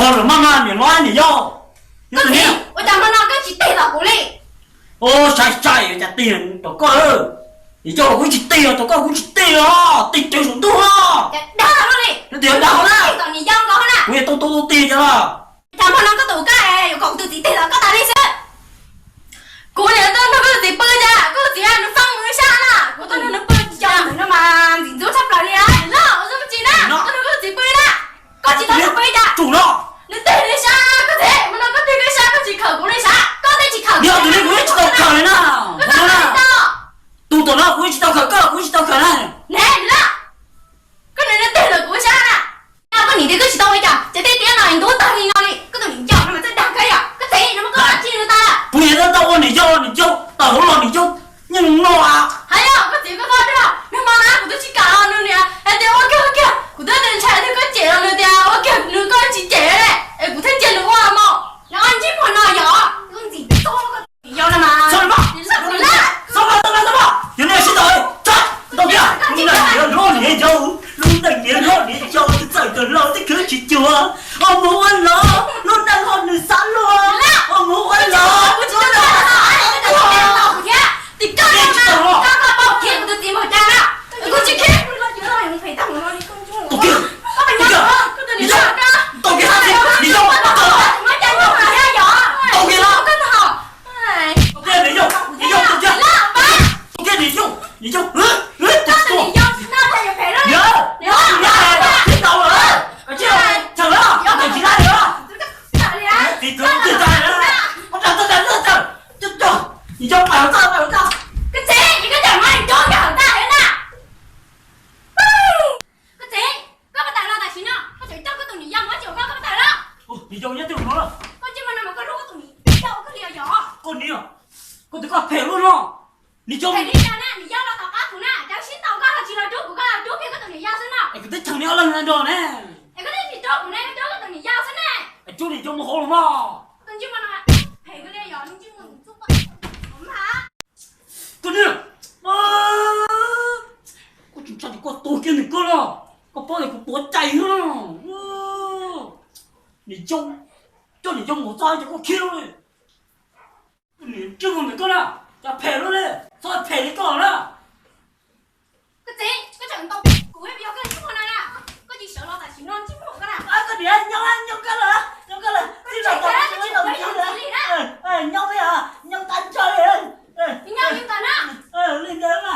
Tau lawm mas, niam hlob niam yau. Koj txiv, ua cas hmo no koj tsis tig tom kuv li? Ua sai sai, ua cas tig tom koj? Niam yau los kuv tsis tig, tom koj kuv tsis tig os, tig tsawv saum ntuj os. Cas dag luaj li. Yog tias dag na, tig tom niam yau los na. Kuv yuav tau tau tau tig cov los. Cas hmo no koj tus koj yuav kom kuv tus txiv tig tom koj tas li xwb? Kuv niam tuaj nrog koj tus txiv pw cas koj tus txiv nws faj mus sab na, kuv tuaj nrog nws pw tsis tau nws no mas ntxim ntxub tshaj plaws li. Los ua tsis na, tuaj nrog koj tus txiv pw na. Koj tsis tau nrog pw cas? Tsum no. Nws tig li sab, koj txiv, hmo no koj tig koj sab, koj tsis khawm kuv li sab, koj twb tsis khawm. Yog tus li kuv yeej tsis tau khawm li na. Koj tsis tau. Tus tom no kuv yeej tsis tau khawm koj, kuv yeej tsis tau khawm na. Ne, koj niam tig ntawm kuv sab na. Koj niam tias koj tsis tau ua cas, ces tej tiab no ntub tag li no li, koj tus niam yau no mas txawj dag kawg yom, koj txiv no mas koj tsis nws tas. Kuv niam tau ua niam yau, niam yau tawm hauv los niam yau nyeej no a. Hais yog koj txiv koj txhob dag, nag hmo na kuv twb tsis kam los nws niam hais tias ua kiag ua kiag, kuv twb ntshai tias koj cem los nws tias ua kiag nws koj tsis cem li, es kuv thiaj cia nws ua mos. Ntsib hmo no yog koj ntxim txob koj niam yau no mas. Yog nej sib tau, tau kiag, lub neej niam hlob niam yau, lub neej niam hlob niam yau, txawm kawg laus twb khwv tsis cuag. Ho mus ua los lub neej ho nws xav luag, ho mus ua los. Tau kiag, tau kiag, niam yau, tau kiag, niam yau, tau kiag, niam yau, niam yau, tau kiag, niam yau, niam yau, tus tuag. Niam, niam, niam, tsis tau lawm, tsis tau, tsis tau li. Txiv kwv twg tag lawm, ua tsaug tag lawm, txiv, niam yau, pais hauv txaj, pais hauv txaj. Koj txiv, koj coj niam yau pais hauv txaj na. Koj txiv, koj pab tawm los tam sim no, koj tseem coj koj tus niam yau mus tsuam koj, koj pab tawm los. Niam yau nyob twg no? Koj tsis muaj no mas koj hlub koj tus niam yau koj li yog? Koj niam, koj twb koj phem luaj no. Niam yau, phem li cas na, niam yau los tom qab kuv na, cov sib tau koj ho tsis los rub kuv, koj los rub kiag koj tus niam yau xwb no. Es kuv twb cheem neb ob leeg nrog ne. Es koj twb tsis rub kuv ne, koj rub koj tus niam yau xwb ne. Es rub niam yau mus hauv los mas. Tus ntsej muag no phem kawg li yog, tus ntsej muag ntxub mas. Koj niam, koj tsis ntshai tias koj tua kiag nws koj los? Koj paub tias kuv tuav cai na. Niam yau, coj niam yau mus txog ces koj khiav lauj. Niam ntsej muag ntawm koj na, cas phem luaj li, txhob phem li koj na. Koj txiv, koj tseem ntaus kuv, yog koj ntsej muag no na, koj tsis sawv los tam sim no ntsej muag koj na. Koj niam, nyob, nyob koj lawm, nyob koj lawm, txij no tau tsis muaj ib tug txiv li na. Nyob, nyob tas ntsho li. Nyob li ntawd na. Li ntawd na.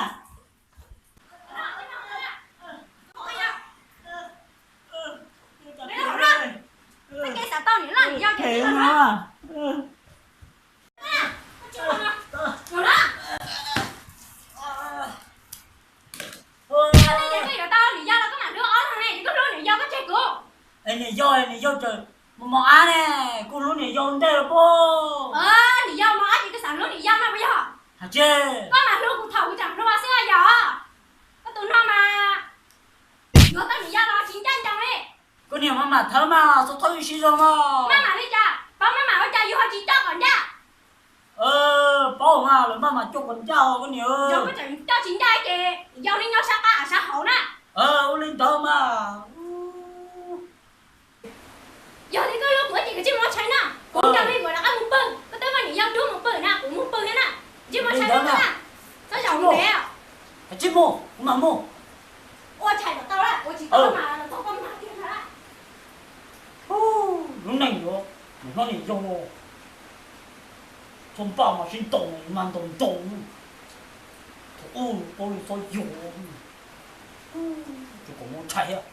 Niam yau, niam yau tseem mos mos ab ne, kuj hlub niam yau ntej los puag. Niam yau mos ab ces koj xav hlub niam yau no puas yog? Hais tsis, koj mas hlub kuv thaum kuv tseem hluas xwb yog. Koj tus no mas yuav tau niam yau los tsis ncaj ncees li. Koj niam mas mam thawb mas txhob thawb ib sij zog mog. Maj mam li cas, paub maj mam ua cas yus ho tsis coj kom ncaj? Paub mas lawv maj mam coj kom ncaj os koj niam. Yog koj tseem coj tsis ncaj ces yog li nyob sab qab av sab hauv na. Ua li ntawd mas. Yog li koj hlub kuv ces koj tsis muaj tshais na, kuv nrog li kuv rov qab mus pw, koj twb muaj niam yau rub mus pw na, kuv mus pw thiab na, tsis muaj tshais na, txhob zaum mus ntev. Tsis mus, kuv mam mus. Ua tshais kom tau lawm, ua tsis tau mas los txog koj mas tiag ntag. Lub neej yuav mus hlob niam yau, txhob npaj mas sib ntaus mas ntaus ntaus. Thaum ub paub li txhob yus, tsis kom muaj tshais thiab.